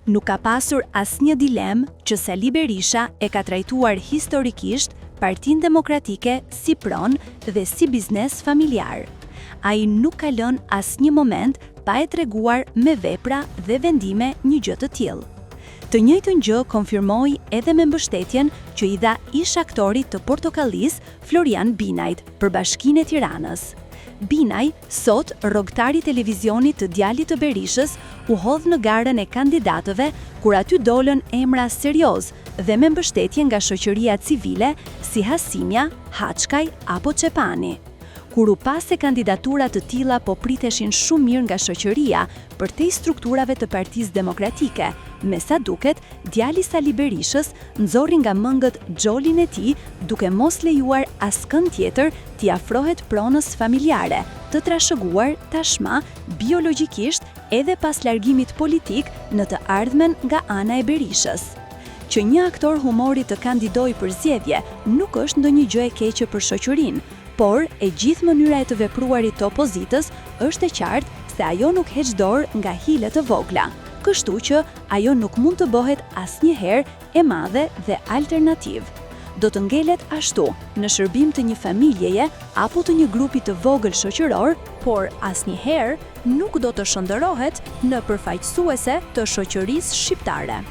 Nuk ka pasur asnjë dilemë që Sali Berisha e ka trajtuar historikisht Partinë Demokratike si pronë dhe si biznes familjar. Ai nuk ka lënë asnjë moment pa e treguar me vepra dhe vendime një gjë të tillë. Të njëjtën gjë konfirmoi edhe me mbështetjen që i dha ish-aktorit të Portokallisë, Florian Binajt, për Bashkinë e Tiranës. Binaj, sot rrogëtar i televizionit të djalit të Berishës, u hodh në garën e kandidatëve kur aty dolën emra seriozë dhe me mbështetje nga shoqëria civile si Hasimja, Haçkaj apo Çepani. Kur u pa se kandidatura të tilla po priteshin shumë mirë nga shoqëria përtej strukturave të Partisë Demokratike, me sa duket, djali i Sali Berishës nxorri nga mëngët xholin e tij duke mos lejuar askënd tjetër t'i afrohet pronës familjare, të trashëguar tashma biologjikisht edhe pas largimit politik në të ardhmen nga ana e Berishës. Që një aktor humori të kandidojë për zgjedhje nuk është ndonjë gjë e keqe për shoqërinë, por e gjithë mënyra e të vepruarit të opozitës është e qartë se ajo nuk heq dorë nga hile të vogla, kështu që ajo nuk mund të bëhet asnjëherë e madhe dhe alternativë. Do të ngelet ashtu, në shërbim të një familjeje apo të një grupi të vogël shoqëror, por asnjëherë nuk do të shndërrohet në përfaqësuese të shoqërisë shqiptare.